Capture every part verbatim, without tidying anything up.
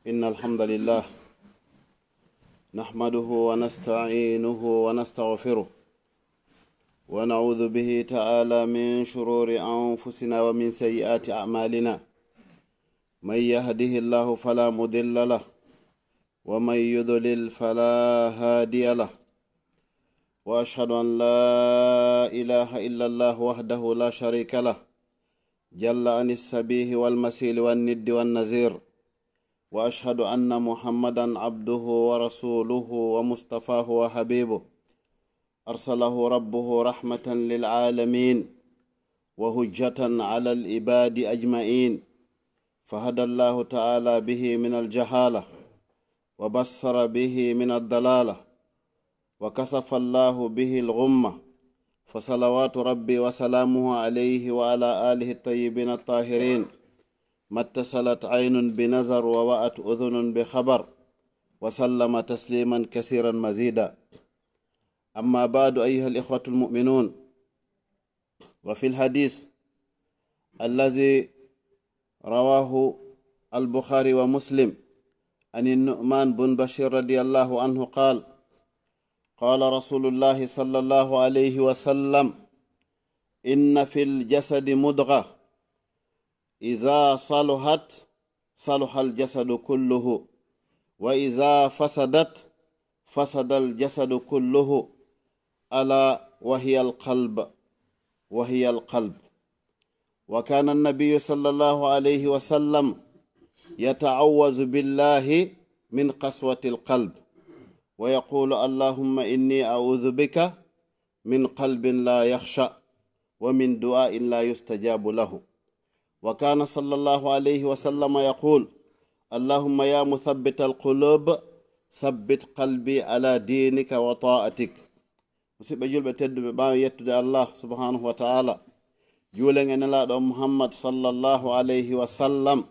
إن الحمد لله نحمده ونستعينه ونستغفره، ونعوذ به تعالى من شرور أنفسنا ومن سيئات أعمالنا. من يهده الله فلا مضل له، ومن يضلل فلا هادي له، وأشهد أن لا إله إلا الله وحده لا شريك له، جل عن الشبيه والمثيل والند والنظير، وأشهد أن محمدا عبده ورسوله ومصطفاه وحبيبه، أرسله ربه رحمة للعالمين وحجة على العباد أجمعين، فهدى الله تعالى به من الجهالة، وبصر به من الضلالة، وكشف الله به الغمة، فصلوات ربي وسلامه عليه وعلى آله الطيبين الطاهرين، ما اتصلت عين بنظر ووعت أذن بخبر، وسلم تسليما كثيرا مزيدا. أما بعد، أيها الإخوة المؤمنون، وفي الحديث الذي رواه البخاري ومسلم عن النعمان بن بشير رضي الله عنه قال: قال رسول الله صلى الله عليه وسلم: إن في الجسد مضغة، إذا صلحت صلح الجسد كله، وإذا فسدت فسد الجسد كله، ألا وهي القلب، وهي القلب. وكان النبي صلى الله عليه وسلم يتعوذ بالله من قسوة القلب، ويقول: اللهم إني أعوذ بك من قلب لا يخشع، ومن دعاء لا يستجاب له. وكان صلى الله عليه وسلم يقول: اللهم يا مثبت القلوب، ثبت قلبي على دينك وطاعتك. Musidɓe julɓe tedduɓe, ɓaawo yettude Allah subhanahu wa ta'ala, juulen e Nelaaɗo Muhammad sallallahu alayhi wa sallam,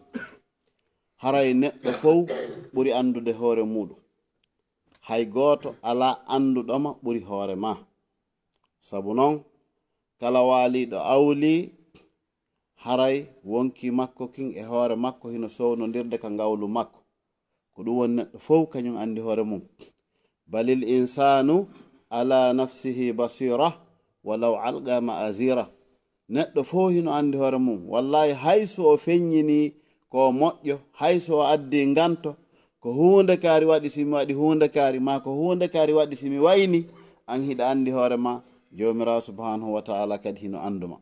haray neɗɗo fow ɓuri anndude hoore muuɗum. Hay gooto alaa annduɗoma ɓuri hoore ma. Sabu non, kala waaliiɗo awli, haray wonkii makko kin e hoore makko hino sownondirde ka ngawlu makko. Ko ɗum woni neɗɗo fow kañum anndi hoore mum. Balil insaanu ala nafsihi basira, walaw alqa ma'azira. Neɗɗo fow hino anndi hoore mum. Wallahi, hay so o feññinii ko moƴƴo, hay so o addii nganto, ko huunde kaari waɗi si mi waɗi huunde kaari, maa ko huunde kaari waɗi si mi wayni, an hiɗa anndi hoore ma, Joomiraawo subhanahu wa ta'ala kadi hino annduma.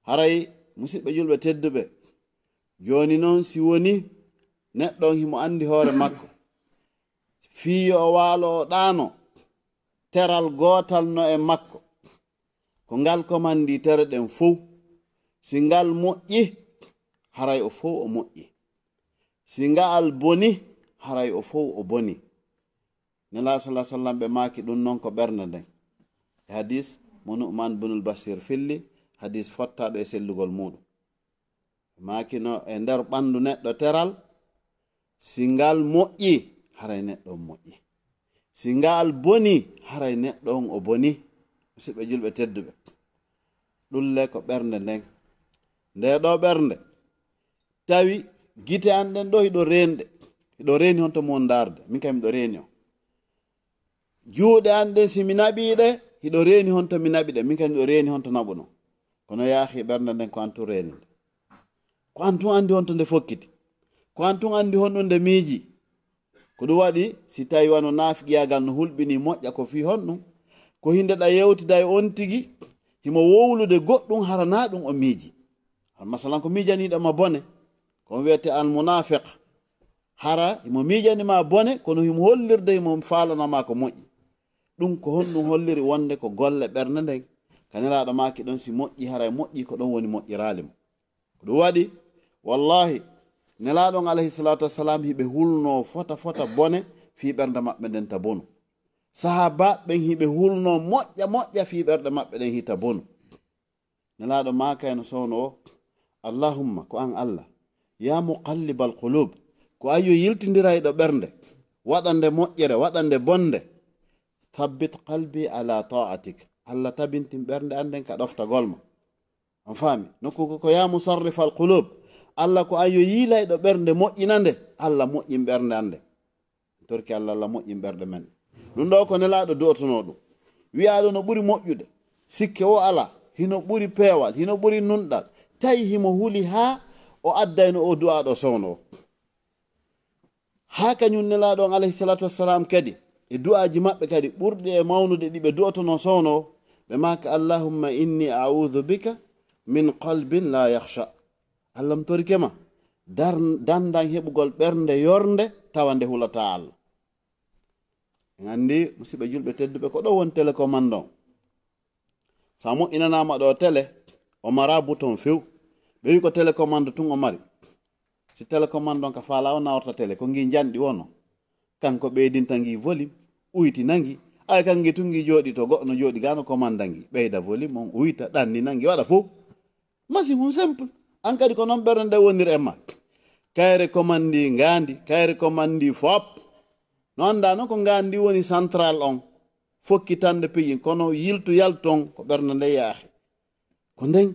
Haray, musidɓe julɓe tedduɓe, jooni non si woni neɗɗo on himo anndi hoore makko, fii yo o waalo o ɗaano, teral gootal no e makko, ko ngal komandi tere ɗen fow. Si ngal moƴƴi, haray o fow o moƴƴi. Si ngal boni, haray o fow o boni. Nelaaɗo sallallahu alaihi wasallam ɓe maaki ɗum non ko ɓernde nden. E hadis mo Nu'man bunul Bashir filli, hadis fottaaɗo e sellugol muuɗum. Ɓe maaki no e nder ɓandu neɗɗo teral, si ngal moƴƴi, haray neɗɗo on moƴƴi. Si ngal boni, haray neɗɗo on o boni. Musidɓe julɓe tedduɓe, ɗum le ko ɓernde nden. Nde ɗo ɓernde, tawi gite an ɗen ɗo hiɗo reenɗe, hiɗo reeni honto mo ndaarde, min kam miɗo reeni on. Juuɗe an ɗen, si mi naɓii ɗe, hiɗo reeni honto mi naɓi ɗe, min kam miɗo reeni honto naɓuno. Kono yaahi, ɓernde nden ko an tun reeni nde. Ko an tun anndi honto nde fokkiti. Ko an tun anndi honɗum nde miiji. Ko ɗum waɗi, si tawi wano naafiqiyaagal no hulɓini moƴƴa, ko fii honɗum? Ko hinde ɗa yewtida e on tigi, himo wowlude goɗɗum hara na ɗum o miiji. Hara masalan ko miijaniiɗo ma bone, ko on wiyete al munafiq. Hara himo miijani ma bone, kono himo hollirde himo faalana ma ko moƴƴi. Ɗum ko honɗum holliri? Wonde ko golle ɓernde nden. Ka Nelaaɗo maaki ɗon, si moƴƴi, haray moƴƴi, ko ɗon woni moƴƴiraali mo. Ko ɗum waɗi, wallahi, Nelaaɗo on alayhi salatu wassalam hiɓe hulno fota fota bone fii ɓernde maɓɓe nden ta bonu. Sahaabaaɓe ɓen hiɓe hulno moƴƴa moƴƴa fii ɓerɗe maɓɓe ɗen hita bonu. Nelaaɗo maaka e no sowno o, Allahumma, ko an Allah, ya muqallibal qulub, ko an yo yiltindirayɗo ɓernde, waɗande moƴƴere, waɗande bonde, thabbit qalbi ala ta'atik, Allah tabintin ɓernde an nden ka ɗoftagol ma. On faami? Nokku ko, ko ya musarrifal qulub, Allah ko an yo yiilayɗo ɓernde moƴƴina nde, Allah moƴƴin ɓernde an nde. Torki Allah, Allah moƴƴin ɓerɗe men. Ɗum ɗo ko Nelaaɗo du'otonoo ɗum. Wi'aaɗo no ɓuri moƴƴude. Sikke wo alaa. Hino ɓuri peewal, hino ɓuri nunɗal. Tawi himo huli haa o addayno o du'aaɗo sowno. Haa kañum Nelaaɗo on alayhi salatu wassalam kadi, e du'aaji maɓɓe kadi ɓurɗi e mawnude ɗi ɓe du'otonoo sowno, ɓe maaka, "Allahumma inni a'udhu bika min qalbin la yakhsha." Allah mi torike ma, dar-, dandan heɓugol ɓernde yornde tawa nde hulataa Allah. En anndi, musidɓe julɓe tedduɓe, ko ɗo woni télécommande on. So a moƴƴinanaama ɗo télé, o mara bouton few. Ɓe wi ko télécommande tun o mari. Si télécommande on ka faala o naworta télé, ko ngi njanɗi wono. Kanko ɓeydinta ngi volume, uytina ngi. Ay kan ngi tun ngi jooɗi to goɗɗo no jooɗi gano commande ngi. Ɓeyda volume on, uyta, ɗannina ngi, waɗa fow. Machine hun simple. An kadi ko non ɓernde nde woniri e ma. Kayre commande ndi ngandi, kayre commande ndi fop. No annda non ko ngandi woni central on. Fokkitande piiji, kono yiltu yalton ko ɓernde nde yaahi. Ko nden,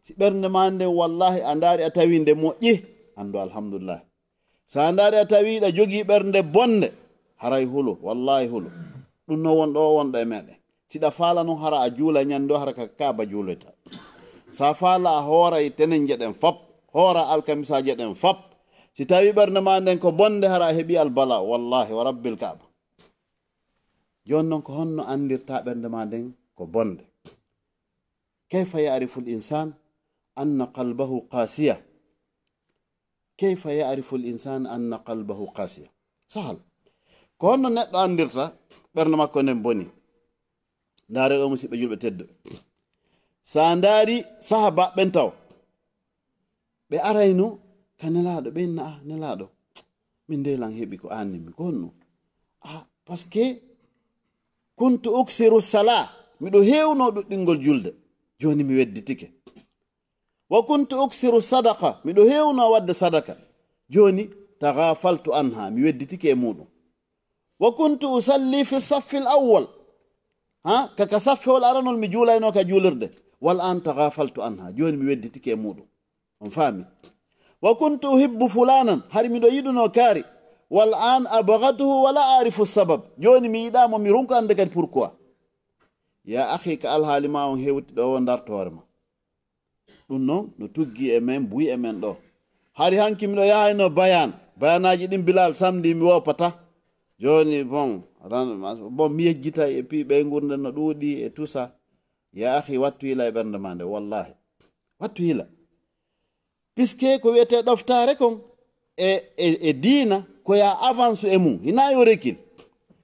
si ɓernde ma nden wallahi a ndaari a tawi nde moƴƴi, anndu alhamdulillah. Sa ndaari a tawi ɗa jogii ɓernde bonde, haray hulu, wallahi hulu. Ɗum no won ɗo wonɗo e meɗen. Si ɗa faala non hara a juula ñande o, hara ka Kaaba juuloyta. Sa faala a hooray tenen jeɗen fop, hoora alkamisa jeɗen fop. Si tawi ɓernde ma nden ko bonde, hara a heɓi albala, wallahi wa rabbil Kaaba. Jooni non ko honno anndirta ɓernde ma nden ko bonde? Kayfa ya'rifu al-insan anna qalbahu qasiya? Kayfa ya'rifu al-insan anna qalbahu qasiya? Sahal. Ko honno neɗɗo anndirta ɓernde makko nden boni? Ndaare ɗo, musidɓe julɓe tedduɓe. Sa ndaari sahaaba ɓen taw, ɓe arayno ka Nelaaɗo, ɓe inna, "Ah, Nelaaɗo, min dey lan heɓi ko aanni mi, ko honno?" "Ah, parce que kuntu uksiru sala, miɗo heewno ɗuɗɗingol julde, jooni mi wedditike. Wa kuntu uksiru sadaqa, miɗo heewno wadde sadaka, jooni taghafaltu anha, mi wedditike e muɗum. Wa kuntu usalli fi saffi al-awwal." Ha, ka, ka saffewol aranol mi juulayno ka juulirde. "Wal an taghafaltu anha." Jooni mi wedditike e muɗum. On faami? "Wa kuntu uhibbu fulanan." Hari miɗo yiɗuno kaari. "Wal an abghadtuhu wa la a'rifu sabab." Jooni mi yiɗamo, mi ronka annde kadi pourquoi. Ya akhi, ka alhaali ma on hewti ɗo, o dartoore ma. Ɗum noon no tuggi e men, buy e men ɗo. Hari hanki miɗo yahayno bayan. Bayanaaji ɗin Bilal samedi mi woppata. Jooni bon, ran-, bon, mi yejjitay e puis ɓeynguure nden no ɗuuɗi e tout ça. Ya akhi, wattu yila e ɓernde ma nde, wallahi. Wattu yila. Puisque ko wiyetee ɗoftaare kon e, e, e diina, ko ya avance e mum. Hinaa yo recul.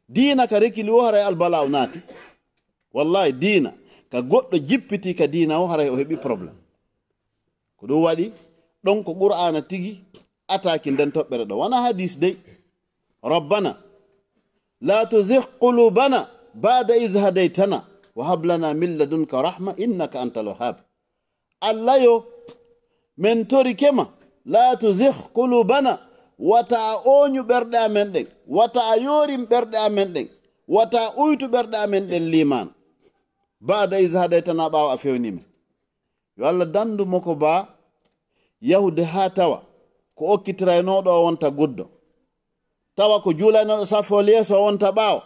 Diina ka recul wo haray albala o naati. Wallahi, diina ka goɗɗo jippiti ka diina o, haray o heɓi problème. Ko ɗum waɗi ɗon ko Qur'aana tigi ataaki nden toɓɓere ɗo. Wona hadis dey. "Rabbana la tuzigh qulubana ba'da idh hadaytana wa hab lana min ladunka rahma innaka antal wahhab." Allah yo, men torike ma, "La tuzigh qulubana," wata a ooñu ɓerɗe amen ɗen, wata a yoorin ɓerɗe amen ɗen, wata a uytu ɓerɗe amen ɗen liimaan. "Ba'da idh hadaytana," ɓaawo a fewni men. Yo Allah dandu mo ko ba yahude haa tawa ko okkitiraynooɗo o wonta guddo. Tawa ko juulaynooɗo safol yeeso o wonta ɓaawo.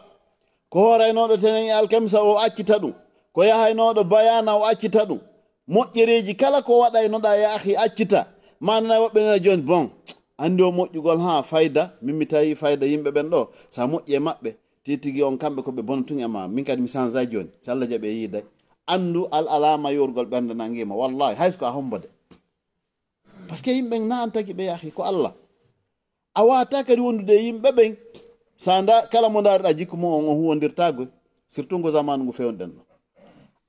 Ko hooraynooɗo tenen e alkamisa o accita ɗum. Ko yahaynooɗo bayaana o accita ɗum. Moƴƴereeji kala ko waɗaynoɗaa ya akhi accita. Ma nana woɓɓe nana jooni, bon, anndi o moƴƴugol haa fayda, min mi tawi fayda yimɓe ɓen ɗo, sa moƴƴi e maɓɓe, tigi tigi on kamɓe ko ɓe bono tun e ma. Min kadi mi sanzay jooni. Si Allah jaɓi e yiiday. Anndu al alaama yorgol ɓernde nangi ma. Wallahi, hay so ko a hombo de. Parce que yimɓe na an tagi ɓe ya akhi, ko Allah. A wata kadi wondude e yimɓe ɓen. Sa nda, kala mo ndaruɗa jikku mo on, on huwondirta goy. Surtout ngo zamanu ngu fewnuɗen ɗo.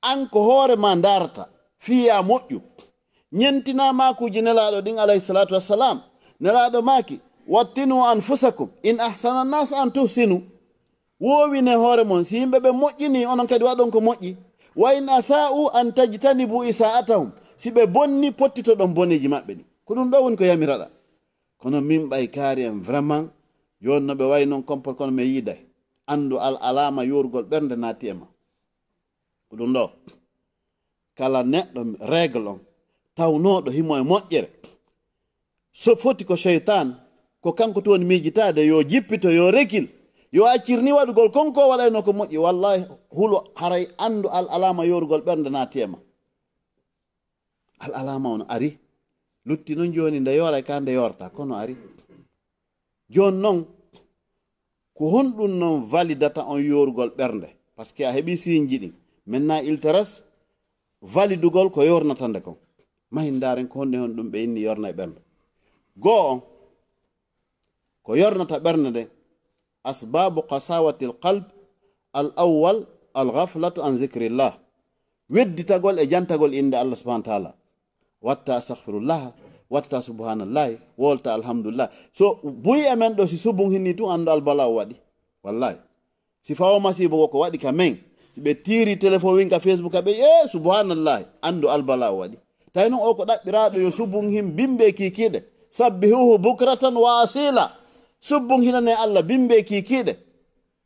An ko hoore ma ndarata, fiya moƴƴu. Ñentina makuji Nelaaɗo ɗin alayhi salatu wassalam. Nelaaɗo maaki, "Wattinu anfusakum, in ahsana nasu an tuhsinu." Woowine hoore mon, si yimɓe ɓen moƴƴini, onon kadi waɗon ko moƴƴi. "Wa in asa'u an tajtanibu isa'atahum." Si ɓe bonni, pottitoɗon boneeji maɓɓe ɗin. Ko ɗum ɗo woni ko yamiraɗa. Kono min ɓay kaari en vraiment, jooni no ɓe wayi non kompor kono mi yiiday. Anndu al alaama yoorgol ɓernde naati e ma. Ko ɗum ɗo. Kala neɗɗo règle on, tawnooɗo himo e moƴƴere. So foti ko seytaan, ko kanko toon miijitaade, yo jippito, yo rekil, yo accir ni waɗugol kon ko waɗayno ko moƴƴi. Wallahi, hulo haray anndu al alama yorugol ɓernde naati e ma. Al alama on ari. Lutti noon jooni nde yoray ka nde yorta, kono ari. Jooni noon, ko honɗum noon validata on yorugol ɓernde? Parce que a heɓi siinji ɗin. Maintenant, il te reste validugol ko yornata nde kon. Mahin ndaaren ko honɗum e honɗum ɓe inni yorna e ɓernde. Goo on, ko yornata ɓernde nde, asbabu qasawati al qalb, al awwal, al ghaflatu an zikrillah. Wedditagol e jantagol innde Allah subhanahu wa ta'ala. Watta astaghfirullah, watta subhanallahi, wolta alhamdulillah. So buy e men ɗo, si subun hinni tun, anndu albala o waɗi. Wallahi. Si fawo masiibo ko waɗi ka men, si ɓe tiiri téléphone win ka Facebook ka ɓe, "Eh, subhanallahi," anndu albala o waɗi. Tawi non o ko ɗaɓɓiraaɗo yo subun hin bimbe kikiɗe. "Sabbihuhu bukratan wa asila." Subun hinane Allah bimbe kikiɗe.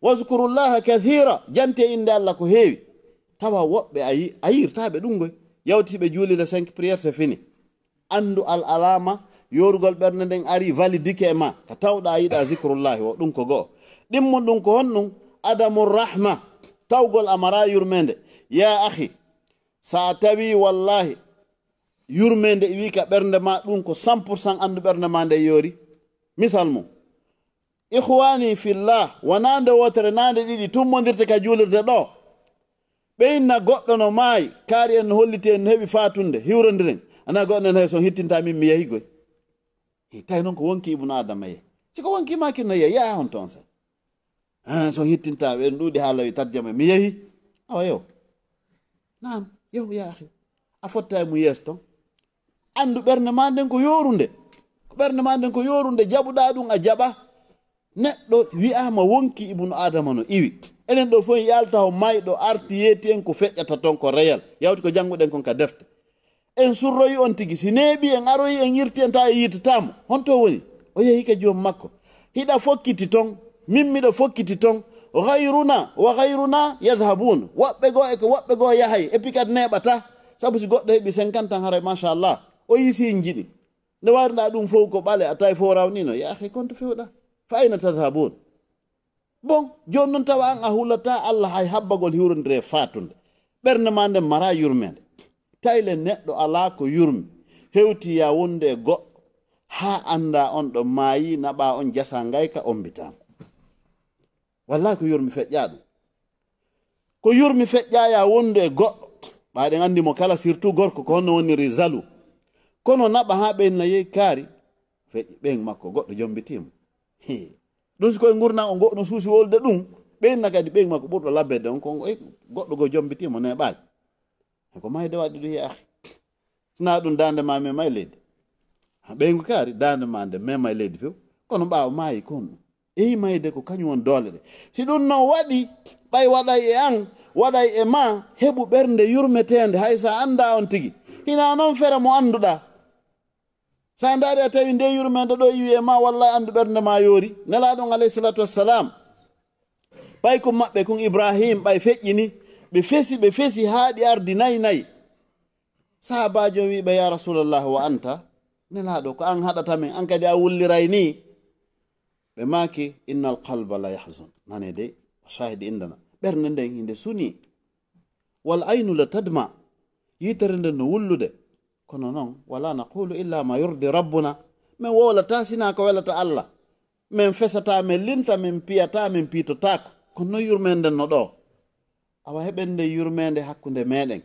"Wazkurullaha kathira." Jante innde Allah ko heewi. Tawa woɓɓe a yi-, a yirtaaɓe ɗum ngoy. Yawti si ɓe juulide cinq prières, c'est fini. Anndu al alama yorugol ɓernde nden ari validike e ma. Ka tawɗa a yiɗa zikrullahi o, ɗum ko go'o. Ɗimmun ɗum ko honɗum? Adamu rahma. Tawgol a mara yurmende. Ya akhi, sa a tawi wallahi yurmende iwi ka ɓernde ma, ɗum ko cent pour cent anndu ɓernde ma nde yoori. Misal mum, ikhwani fillah, wonaa nde wootere, naa nde ɗiɗi, tummondirte ka juulirde ɗo. Ɓe inna goɗɗo no maayi, kaari en no holliti en no heɓi faatunde, hiwrondiren. Ana goɗɗo en hay son hittinta min mi yahi goy. Hi, tawi noon ko wonki Ibnu Adama yee. Si ko wonki ma kinno yee, yaa on toon sen. Ah, son hittinta, ɓen ɗuuɗi haala wi tarjama, mi yahi. Awa yo. Naam, yo, ya akhi. A fotta e mum yeeso toon. Anndu ɓernde ma nden ko yoorunde. Ko ɓernde ma nden ko yoorunde, jaɓuɗaa ɗum a jaɓa. Neɗɗo wi'aama wonki Ibnu Adama no iwi. Enen ɗo fof en yalta ho mayɗo arti yeeti en ko feƴƴata toon ko réel. Yawti ko jannguɗen kon ka defte. En surroyi on tigi. Si neeɓi en aroyi en irti en tawa en yiitataamo. Honto woni? O yehi ka joom makko. Hiɗa fokkiti toon. Min miɗo fokkiti toon. Ghayruna wa ghayruna yadhhabun. Woɓɓe goo e ko woɓɓe goo yahay. Et puis kadi neeɓata. Sabu si goɗɗo heɓi cinquante ans haray machallah. O yii si en jiɗi. Nde wayruɗaa ɗum fof ko ɓale, a tawi fof rawnino. Ya akhi, konto fewɗa? Fa ayna tadhhabun? Bon, jooni noon tawa an a hulataa Allah hay habbagol hiwrondire faatunde. Ɓernde ma nden mara yurmeende. Tayle neɗɗo alaa ko yurmi. Hewti ya wonde e goɗɗo. Haa annda on ɗo maayi, naɓa on jasa ngayka, ombitaama. Wallahi ko yurmi feƴƴaa ɗum. Ko yurmi feƴƴaa ya wonde e goɗɗo. Ɓaaɗen anndi mo kala, surtout gorko, ko honno woniri zalu. Kono naɓa haa ɓe inna yehi kaari. Feƴƴi ɓeyngu makko, goɗɗo jombitii mo. Hee. Ɗum si koye ngurndan on goɗɗo no suusi wolde ɗum, ɓe inna kadi ɓeyngu makko ɓurɗo labbede on, kon, eh, goɗɗo goo jombitii mo, neeɓaali. Ko mayde waɗi ɗum, ya akhi. Sinaa ɗum daande ma mema e leydi. Ha ɓeyngu kaari, daande ma nde mema e leydi few. Kono ɓaawo maayi kon ɗum. Eyi mayde ko kañum won doole ɗe. Si ɗum noon waɗi, ɓay waɗay e an, waɗay e ma, heɓu ɓernde yurmeteende, hay sa annda on tigi. Hinaa noon fere mo annduɗaa. Sa ndaari a tawi nde yurmeende ɗo iwi e ma, wallahi anndu ɓernde ma yoori. Nelaaɗo on alayhi salatu wassalam. Ɓay ko maɓɓe kon Ibrahim, ɓay feƴƴini, ɓe fesi, ɓe fesi haa ɗi ardi nayi nayi. Sahaabaajo on wi'i ɓe, "Ya Rasulallah, wa anta?" Nelaaɗo, ko an haɗata min, an kadi a wulliray ni. Ɓe maaki, "Innal qalba la yahzun." Nane de, o shahidi indana. Ɓernde nden hinde suni. "Wal aynu la tadma." Yitere nden no wullude. Kono non, "Wala naqulu illa ma yurdi rabbuna." Min wowlata sina ko welata Allah. Min fesata, min linta, min piyata, min piitotaako. Kono non yurmende nden no ɗo. Awa heɓen nde yurmeende hakkunde meɗen.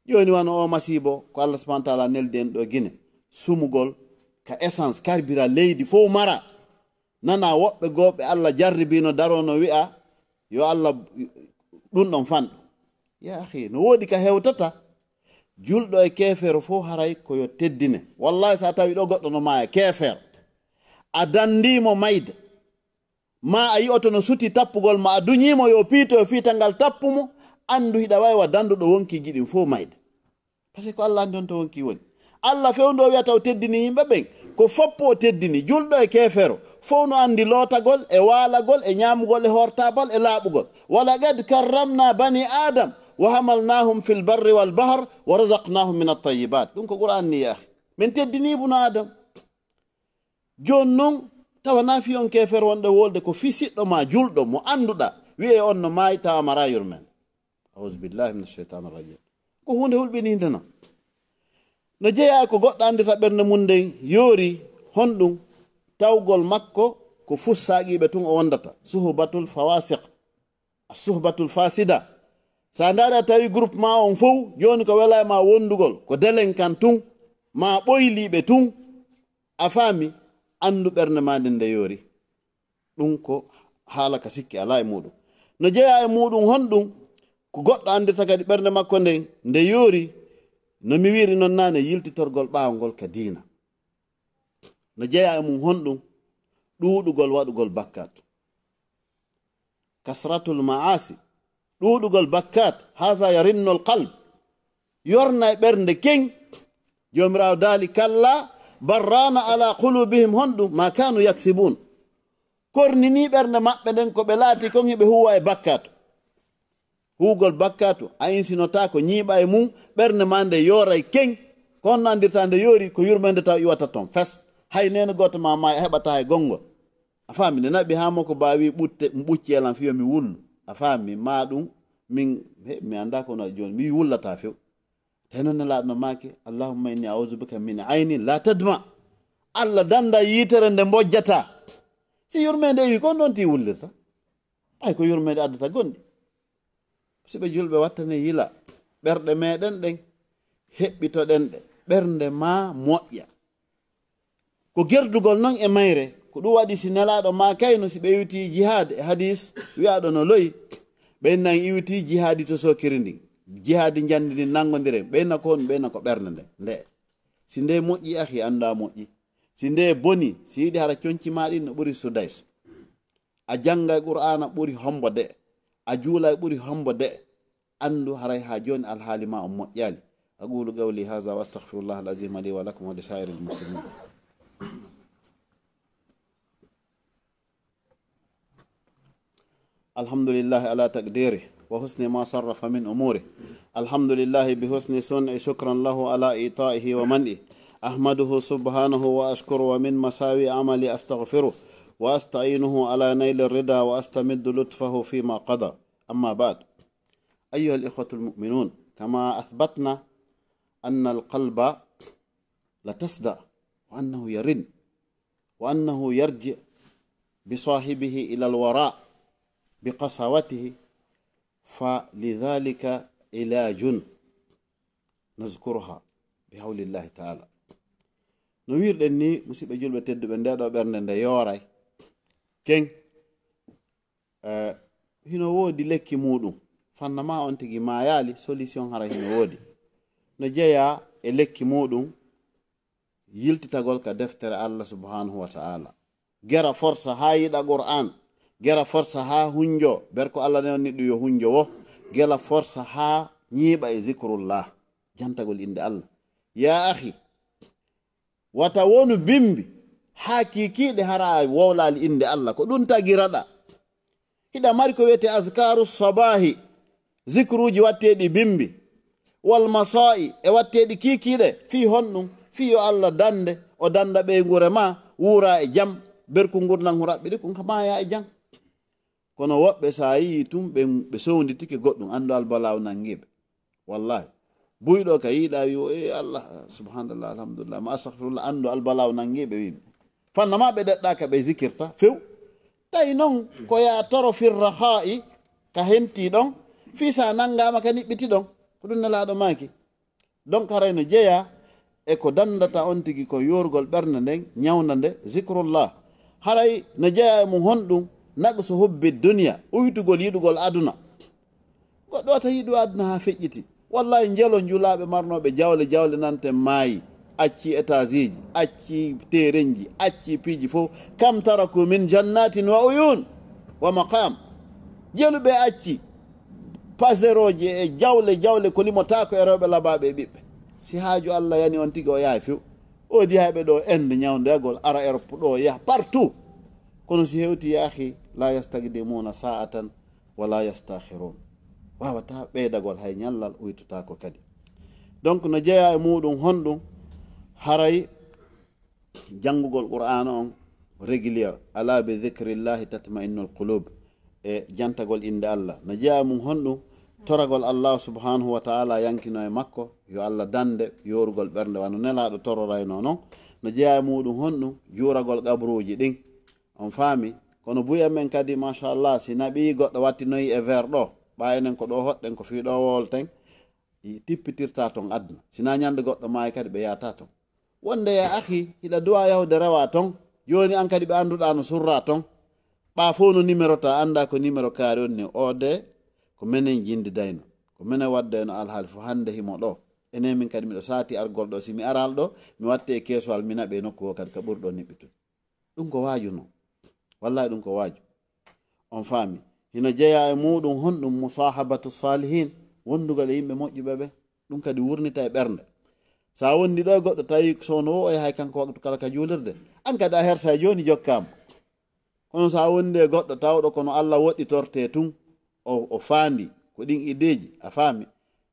Jooni wano o masiibo ko Allah subhanahu wa ta'ala neldi en ɗo Gine. Sumugol ka essence, carburant leydi fof mara. Nana woɓɓe goo ɓe Allah jarribino darono wi'a, "Yo Allah ɗum ɗon fanɗu." Ya akhi, no woodi ka hewtata. Julɗo e keefeero fof haray ko yo teddine. Wallahi sa tawi ɗo goɗɗo no maaya keefeero. A dandimo mayde. Ma a yi'oto no suti tappugol ma, a duñiimo yo piito, yo fiita ngal tappu mo, anndu hiɗa wawi wa danduɗo wonkiji ɗin fof mayde. Parce que ko Allah anndi on to wonki woni. Allah fewndo o wi'ata o teddini yimɓe ɓen, ko foppo o teddini, julɗo e keefeero, fof no anndi lootagol e waalagol e ñaamugol e hortabal e laaɓugol. "Wa laqad karramna bani Adam wa hamalnahum fil barri wal bahr wa razaqnahum min at-tayyibat." Ɗum ko Qur'an ni, ya akhi. Min teddini ibnu Adam. Jooni noon, tawa na fii on keefeero wonɗo wolde, ko fii siɗɗo ma juulɗo mo annduɗaa, wiyee on no maayi, tawa maraa yurmeende. Auzu billahi min asheytaani rajim. Ko huunde hulɓiniinde noon. No jeyaa e ko goɗɗo anndirta ɓernde mum nden yoori, honɗum? Tawgol makko ko fus saaqiiɓe tun o wondata. Suhbatul fawasiq. A suhbatul fasida. So a ndaari a tawi groupe ma on fow, jooni ko welaa e ma wondugol, ko délinquant tun, ma ɓoyliiɓe tun, a faami, anndu ɓernde ma nden nde yoori. Ɗum ko haala ka sikki alaa e muɗum. No jeyaa e muɗum honɗum? Ko goɗɗo anndirta kadi ɓernde makko nden nde yoori, no mi wiiri non naane, yiltitorgol ɓaawo ngol ka diina. No jeyaa e mum honɗum? Ɗuuɗugol waɗugol bakkaatu. Kasratul ma'asi, ɗuuɗugol bakkaat, haza yarinnul qalb, yorna e ɓernde keŋ. Joomiraawo daali, kalla, barrana ala qulubihim, honɗum? Ma kanu yaksibun. Kornini ɓernde maɓɓe nden ko ɓe laati kon hiɓe huwa e bakkaatu. Huugol bakkaatu, a insinotaako, ñiiɓa e mum, ɓernde ma nde yooray keŋ. Ko honno anndirta nde yoori? Ko yurmeende taw iwata ton fes. Hay neene gooto ma maay, a heɓataa hay gonngol. A faami, nde naɓi haa mo ko baawi ɓutte, ɓucci e lan fiyo mi wullu. A faami, ma ɗum, min, he, mi anndaa ko no jooni, mi wullataa few. Tawi noon Nelaaɗo no maaki, "Allahumma inni a'udhu bika min aynin la tadma." Allah dannda yiitere nde mbojjataa. Si yurmeende iwi, ko noon ti wullirta. Ɓay ko yurmeende addata gonɗi. Musidɓe julɓe, wattane yila ɓerɗe meɗen ɗen, heɓɓitoɗen ɗe, ɓernde ma moƴƴa. Ko gerdugol non e mayre, ko ɗum waɗi si Nelaaɗo ma kayno si ɓe iwti jihaad e hadis wi'aaɗo no loyi, ɓen nan iwti jihaadi to sokiri ndin, jihaadi njandi ndin nanngondiren, ɓen na ko honɗum? Ɓen na ko ɓernde nde, nde. Si nde moƴƴi, akhi, annda moƴƴi. Si nde boni, si yiɗi hara conci ma ɗin no ɓuri sudais. A janngay Qur'aana ɓuri hombo de, a juulay ɓuri hombo de, anndu haray haa jooni alhaali ma on moƴƴaali. أقول قولي هذا وأستغفر الله العظيم لي ولكم ولسائر المسلمين. الحمد لله على تقديره وحسن ما صرف من أموره. الحمد لله بحسن صنعه، شكرا له على إعطائه ومنعه. أحمده سبحانه وأشكره ومن مساوي عملي أستغفره وأستعينه على نيل الرضا وأستمد لطفه فيما قضى. أما بعد، أيها الإخوة المؤمنون، كما أثبتنا أن القلب لتصدأ وأنه يرن وأنه يرجع بصاحبه إلى الوراء بقساوته، فلذلك علاج نذكرها بحول الله تعالى. No wiirɗen ni, musidɓe julɓe tedduɓe, nde ɗo ɓernde nde yooray. Ken, eh, hino woodi lekki muɗum. Fanna ma on tigi maayaali, solution hara hino woodi. No jeyaa e lekki muɗum, yiltitagol ka deftere Allah subhanahu wa ta'ala. Gera forsa haa yiɗa Qur'an. Gera forsa haa hunjo. Ber ko Allah ne on niɗɗum yo hunjo wo. Gera forsa haa ñiiɓa e zikrullah. Jantagol innde Allah. Ya akhi, wata wonu bimbi haa kiikiiɗe hara a wowlaali innde Allah. Ko ɗum tagiraɗa. Hiɗa mari ko wiyetee azkaru sabahi, zikruuji watteeɗi bimbi, wal masaa'i, e watteeɗi kiikiiɗe. Fii honɗum? Fii yo Allah dannde, o dannda ɓeynguure ma, wuura e jam, berku ngurndan hu raɓɓiɗi kun ka maaya e jam. Kono woɓɓe, so a yii tun, ɓe, ɓe sownditike goɗɗum, anndu albalaaw nanngi ɓe. Wallahi. Buyɗo ka yiɗa wi o, "Eh, Allah, subhanallah, alhamdulillah, ma astaghfirullah," anndu albalaaw nanngi ɓe, wi. Fanna ma ɓe ɗeɗɗaaka ɓe zikirta, few. Tawi non ko ya toro firra haa'i ka henti ɗon, fii sa nanngaama ka niɓɓiti ɗon. Ko ɗum Nelaaɗo maaki. Donc haray no jeyaa e ko danndata on tigi ko yoorgol ɓernde nden, ñawnda nde, zikrullah. Haray no jeyaa e mum honɗum? Naqsu hubbi dunya, uytugol yiɗugol aduna. Goɗɗo wata yiɗu aduna haa feƴƴiti. Wallahi, njelo njulaaɓe marnooɓe jawle, jawle nanten maayi, acci étageji, acci terenji, acci piiji fof. Kam taraku min jannatin wa uyun wa maqam. Jelu ɓe acci paseroje e jawle, jawle ko limotaako e rewɓe labaaɓe e ɓiɓɓe. Si haaju Allah yani on tigi, o yahay few. Oodi hay ɓe ɗo Inde ñawndoyagol, ara Europe ɗo, yaha partout. Kono si hewti, ya akhi, la yastaqdimuna sa'atan wala yastakhirun. Wawata ɓeydagol hay ñallal, uytotaako kadi. Donc no jeyaa e muɗum honɗum? Haray janngugol Qur'aana on régulier. "Alaa bi dhikrillahi tatma'innul qulub." E jantagol innde Allah. No jeyaa e mum honɗum? Toragol Allah subhanahu wa ta'ala yankino e makko, yo Allah dande yoorugol ɓernde wano Nelaaɗo tororaynoo non. No jeyaa e muɗum honɗum? Juuragol qabruuji ɗin. On faami? Kono buy amen kadi, machallah, si naɓii goɗɗo wattinoyi e verre ɗo, ɓaa enen ko ɗo hoɗɗen, ko fii ɗo wowlten, i tippitirta ton aduna. Si na ñande goɗɗo maayi kadi, ɓe yahata ton. Wonde, ya akhi, hiɗa duwa yahude rewa ton. Jooni an kadi ɓe annduɗaa no surra ton. Ɓaa fof no numéro ta, annda ko numéro kaari on ni. O de, ko menen jinndidayno. Ko menen waddayno alhaali fof, hannde himo ɗo. Enen min kadi miɗo saati argol ɗo. Si mi aral ɗo, mi watte e keesuwal, mi naɓe nokku o kadi ka ɓuri ɗo niɓɓitude. Ɗum ko waaju non. Wallahi ɗum ko waaju. On faami? Hino jeyaa e muɗum honɗum? Musahabatu salihin, wondugol e yimɓe moƴƴuɓe ɓe. Ɗum kadi wurnita e ɓernde. Sa wondi ɗo e goɗɗo, tawi so no o yahay kanko waktu kala ka juulirde, an kadi a hersa e jooni jokkaama. Kono sa wondi e goɗɗo tawɗo kono Allah woɗɗitorte tun, o, o faandi ko ɗin ideeji, a faami?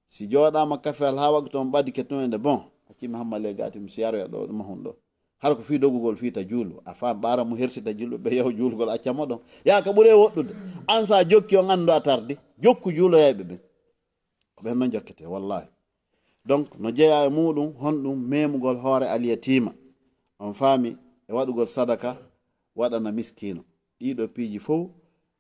Si jooɗaama kafel haa waktu on ɓadike tun e nde, bon, accimi hammale gaati, mi si yaroya ɗo, ɗo mahun ɗo. Hara ko fii dogugol fii ta juulu. A faam, ɓaara mo hersita julɓe ɓe yahu juulgol, acca mo ɗon. Yaa ka ɓuree woɗɗude. An sa jokki on anndu a tardi. Jokku juuloyayɓe ɓen. Ko ɓen non jokkete, wallahi. Donc, no jeyaa e muɗum, honɗum memugol hoore alyatiima. On faami, e waɗugol sadaka, waɗana miskiino. Ɗiɗo piiji fow,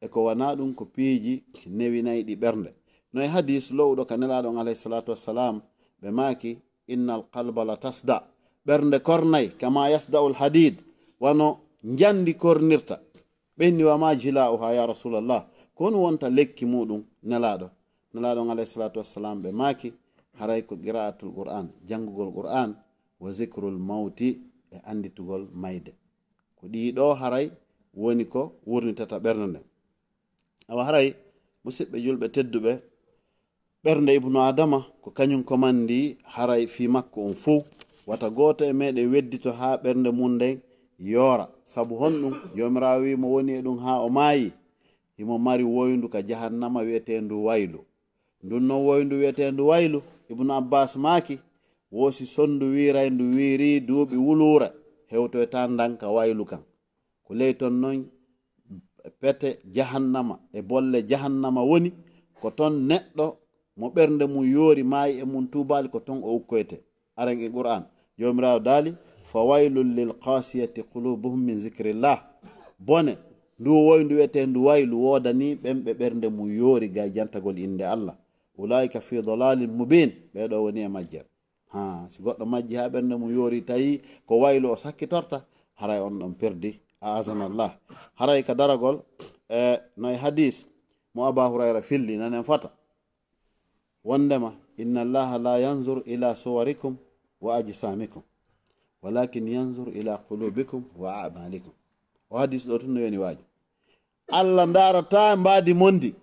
e ko wanaa ɗum ko piiji newinayɗi ɓernde. No e hadis lowɗo ka Nelaaɗo on alayhi salatu wassalam, ɓe maaki, "Innal qalba la tasda." Ɓernde kornay, "kama yasda'ul hadid." Wano njandi kornirta. Ɓe inni, "Wa ma jila'uha ya Rasulallah?" Ko honɗum wonta lekki muɗum, Nelaaɗo? Nelaaɗo on alayhi salatu wassalam, ɓe maaki, "Haray ko qira'atul Qur'an, janngugol Qur'an, wa zikrul mawti, e annditugol mayde." Ko ɗii ɗoo haray woni ko wurnitata ɓernde nden. Awa haray, musidɓe julɓe tedduɓe, ɓernde Ibnu Adama ko kañum komandi haray fii makko on fow. Wata gooto e meɗen weddito haa ɓernde mum nden yoora. Sabu honɗum? Joomiraawo wii mo woni e ɗum haa o maayi, himo mari woyndu ka jahannama wi'eteendu waylu. Ndun non woyndu wi'eteendu waylu, Ibnu Abbas maaki, wo si sondu wiirayndu wiirii duuɓi wuluure, hewtoyta ndan ka waylu kan. Ko ley ton non pete jahannama e bolle jahannama woni, ko ton neɗɗo mo ɓernde mum yoori maayi e mum tuubaali, ko ton o ukkoyte. Aren e Qur'an, Joomiraawo daali, "Fa waylun lil qasiyati qulubuhum min zikrillah." Bone, ndu woyndu wi'eteendu waylu woodanii ɓen ɓe ɓernde mum yoori gay jantagol innde Allah. "Ulaika fi dalalin mubin." Ɓee ɗoo woni e majjere. Ha, si goɗɗo majji haa ɓernde mum yoori, tawi ko waylu o sakkitorta, haray on ɗon perdi. A'azana Allah. Haray ka daragol, e, no e hadis mo Aba Hurayra filli, nanen fota. Wondema, "Inna Allaha la yanzur ila suwarikum wa ajsamikum, walakin yanzur ila qulubikum wa a'malikum." O hadis ɗo tun no yoni waaji. Allah ndaarata mbaadi mon ndi.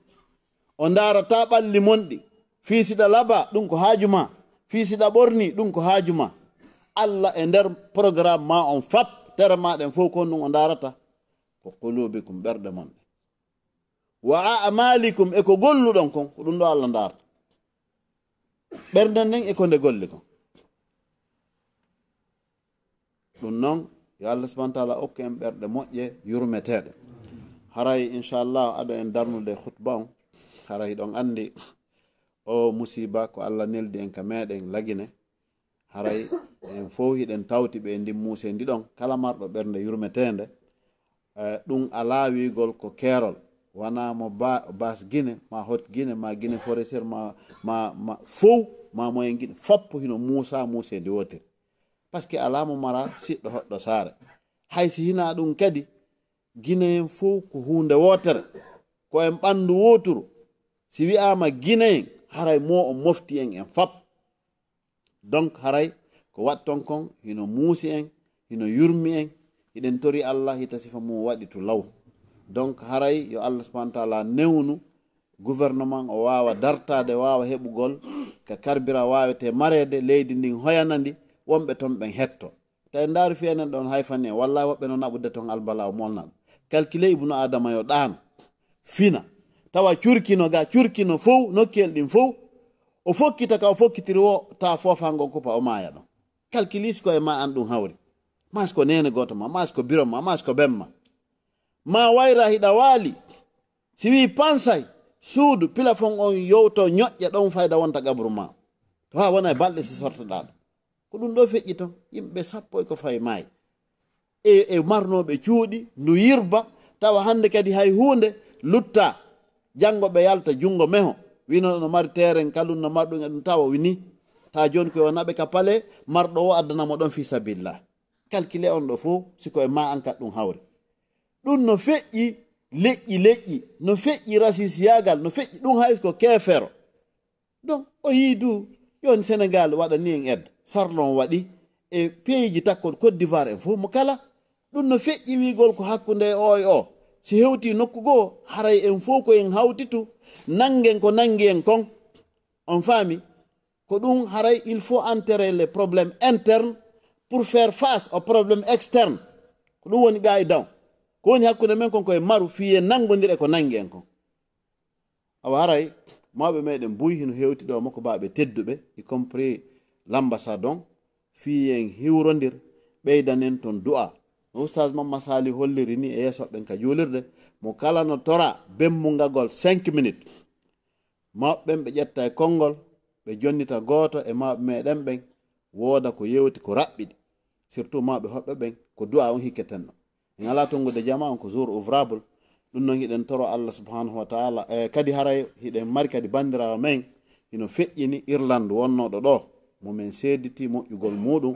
O ndaarata ɓalli mon ɗi. Fii siɗa laba, ɗum ko haaju ma. Fii siɗa ɓorni, ɗum ko haaju ma. Allah e nder programme ma on fap, tere ma ɗen fof kon ɗum o ndaarata. Ko qulubikum, ɓerɗe mon ɗe. Wa a'malikum, e ko golluɗon kon, ko ɗum ɗo Allah ndaarta. Ɓerden nden e ko nde golli kon. Ɗum non, yo Allah subhanahu wa ta'ala okku en ɓerɗe moƴƴe, yurmeteeɗe. Haray, inchallah, ado en darnude khutba on, haray hiɗon andi o musiba ko Allah neldi en ka meɗen Lagine. Haray en fow hiɗen tawti ɓe e ndin muuse ndi ɗon. Kala marɗo ɓernde yurmeteende, eh, ɗum alaa wiigol ko keerol. Wanaa mo ba-, Baas Gine, ma Hot Gine, ma Gine Forestière, ma, ma, ma fow, ma Moyen Gine, foppo hino muusa muuse ndi wootiri. Parce que alaa mo mara siɗɗo hoɗɗo saare. Hay si hinaa ɗum kadi, Gine en fow ko huunde wootere. Ko en ɓanndu wooturu. Si wi'aama Gine en, haray mo on mofti en, en fop. Donc, haray ko waɗton kon hino muusi en, hino yurmi en, hiɗen tori Allah hita sifa mum waɗi tu law. Donc, haray yo Allah subhanahu wa ta'ala newnu gouvernement o waawa dartaade, waawa heɓugol ka carburant waawete mareede, leydi ndin hoyana ndi, wonɓe ton ɓen hetto. Tawi ndaari fii enen ɗon hay fani en, wallahi woɓɓe no naɓude ton albala o molna ɗum. Calculer Ibnu Adama yo ɗaano, fina, tawa curkino ga, curkino fow, nokkiyel ɗin fow, o fokkita ka o fokkitiri wo, ta foofa ngon kupa, o maaya ɗon. Calculis ko e ma an ɗum hawri. Maas ko neene gooto ma, maas ko biro ma, maas ko ben ma. Ma wayra hiɗa waali. Si wii pansay, suudu, pilafon on yowto ñoƴƴa ɗon fayda wonta qabru ma. To haa wona e balɗe si sortoɗaa ɗo. Ko ɗum ɗo feƴƴi ton, yimɓe sappo e ko fay maayi. E, e marnooɓe cuuɗi, ndu yirba, tawa hannde kadi hay huunde lutta. Janngo ɓe yalta junngo meho. Wino no mari teeren kalun no mari ɗum e ɗum tawa wini. Ta jooni ko yo naɓe ka pale, marɗo o addana mo ɗon fi sabilillah. Calcule on ɗo fof, si ko e ma an kat ɗum hawri. Ɗum no feƴƴi leƴƴi leƴƴi, no feƴƴi rasisiyagal, no feƴƴi ɗum hay ko keefero. Donc, o yii du, yon Sénégal waɗani en aide. Sarlon waɗi e peeji takkol Côte d'Ivoire en fof mo kala. Ɗum no feƴƴi wiigol ko hakkunde e o e o. Si hewti nokku goo, haray en fof ko en hawtitu, nanngen ko nanngi en kon. On faami? Ko ɗum haray, il faut enterrer les problèmes internes pour faire face aux problèmes externes. Ko ɗum woni qaida on. Ko woni hakkunde men kon ko e maru fii en nanngondir e ko nanngi en kon. Awa haray, mawɓe meɗen buy hino hewti ɗo makko baaɓe tedduɓe, y compris l'ambassade on, fii en hiwrondir, ɓeydanen ton du'a. No Oustaz Mamma Sali holliri ni e yeeso ɓen ka juulirde, mo kala no tora bemmungagol cinq minutes. Mawɓe ɓen ɓe ƴetta e konngol, ɓe jonnita gooto e mawɓe meɗen ɓen, wooda ko yewti ko raɓɓiɗi. Surtout mawɓe hoɓɓe ɓen, ko du'a on hikketenno. En alaa tonngude jama on ko jour ouvrable. Ɗum noon hiɗen toro Allah subhanahu wa ta'ala. E kadi haray hiɗen mari kadi banndiraawo men hino feƴƴini Irlande wonnooɗo ɗo. Mo men seediti moƴƴugol muɗum.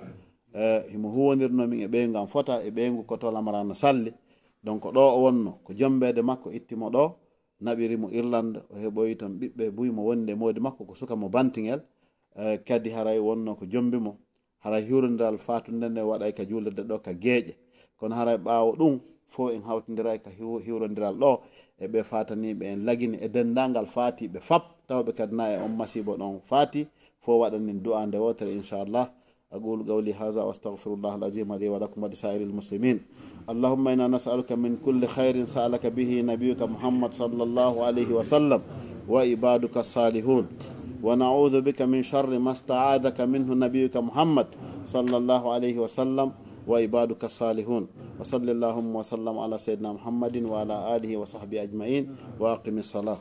E himo huwondirno min e ɓeyngu am fota e ɓeyngu ko to Lamarana Salli. Donc ɗo o wonno ko jombeede makko itti mo ɗo. Naɓiri mo Irlande, o heɓoyi ton ɓiɓɓe buy mo wondi e moodi makko ko suka mo bantingel. E kadi haray wonno ko jombi mo. Haray hiwrondiral faatunde nde waɗay ka juulirde ɗo ka geeƴe. Kono haray ɓaawo ɗum fof en hawtindiray ka hiw-, hiwrondiral ɗo e ɓe faataniiɓe en lagini e denndaangal faatiiɓe fap, tawɓe kadi na e on masiibo ɗon faati, fof waɗanin du'a nde wootere, inchallah. أقول قولي هذا وأستغفر الله العظيم لي ولكم ولسائر المسلمين. اللهم إنا نسألك من كل خير سألك به نبيك محمد صلى الله عليه وسلم وعبادك الصالحون، ونعوذ بك من شر ما استعاذك منه نبيك محمد صلى الله عليه وسلم وعبادك الصالحون. وصل اللهم وسلم على سيدنا محمد وعلى آله وصحبه أجمعين. وأقم الصلاة.